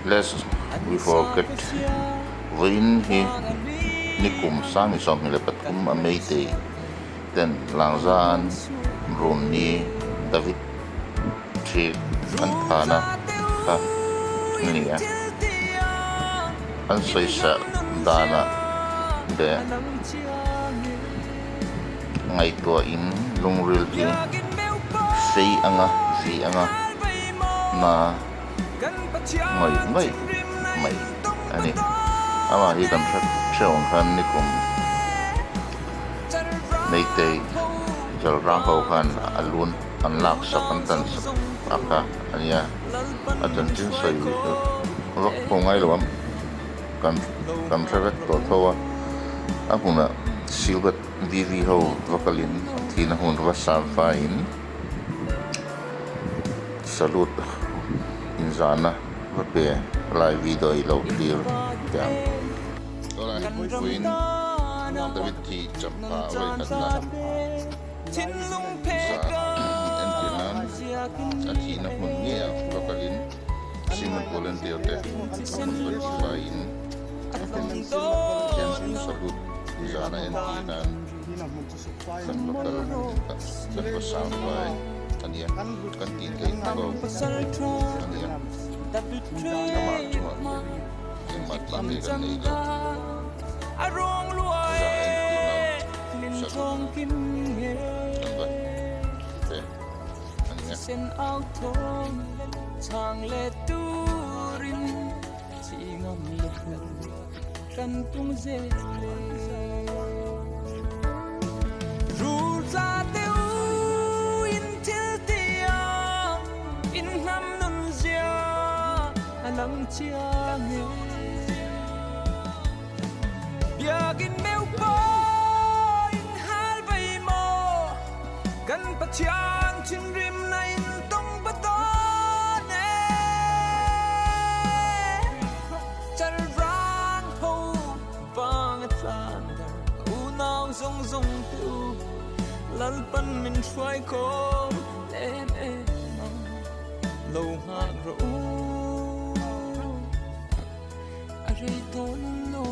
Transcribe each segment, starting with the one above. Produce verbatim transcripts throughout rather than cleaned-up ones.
Lest we forget, vawiin hi nikum sang hni sawmhni le pathum a Meitei ten Langza an ruom ni David Thiek an thana kha a ni a. An soisa dana le ngaituoin lungril hi fei anga, fei anga na ngoi, ngoi mai a nih. Ama hi kan hre, hre ang khan nikum Meitei Lalrang ho khan a lun an laksak, an tansak a kha a nia. A chanchin sawi vak po ngai lo am, kan, kan hre vek tawh tho a. A hmuna Silbet V V ho va kalin, thina hmun va sam faiin salute inzana va pe lai video i lo clear tiang. Tulai vawiin David thi champha a vawi khatna za en tinan a thina hmun ngei a va kalin, Simon volunteer te hmun va ti faiin, salute inzana en tinan kan va kal, kan va sam fai a nia, kan ti thei tho a nia. Ama chunga engmah ti thei kan nei lo. Za en tinan salute kan va pe a nia. Sen au thawng chang le turin chi ngam le kan tung zel le. Ruol tla te u in thil tia, in hnam nun zia a lam chiang e. Biakin meu po in hal bai maw, kan Pathian thinrimna in tawng ba ta ne. Chalrang ho vang a tlan dar, unau zong zong te u, Lalpan min hruai khawm em em ang, lo nghak rawh u. A rei tawn lo.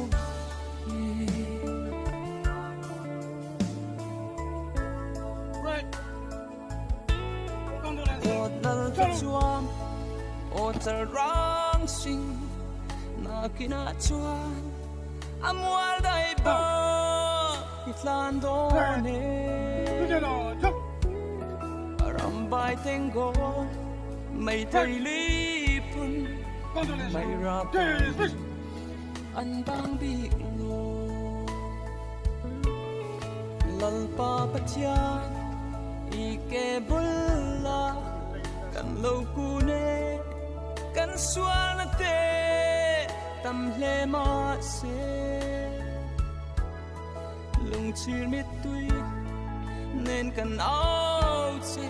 Right. Aw Lalpa chuan, aw Chalrang Singh, nakinah chuan a mual dai ba i tlan dawn e. A ram bai teng go mai thei li pun mai rap an bang bik lo. Lalpa Pathian i ke bula kan lo kun e, kan sualna te tam hle mah se. Lungchir mittui nen kan au che,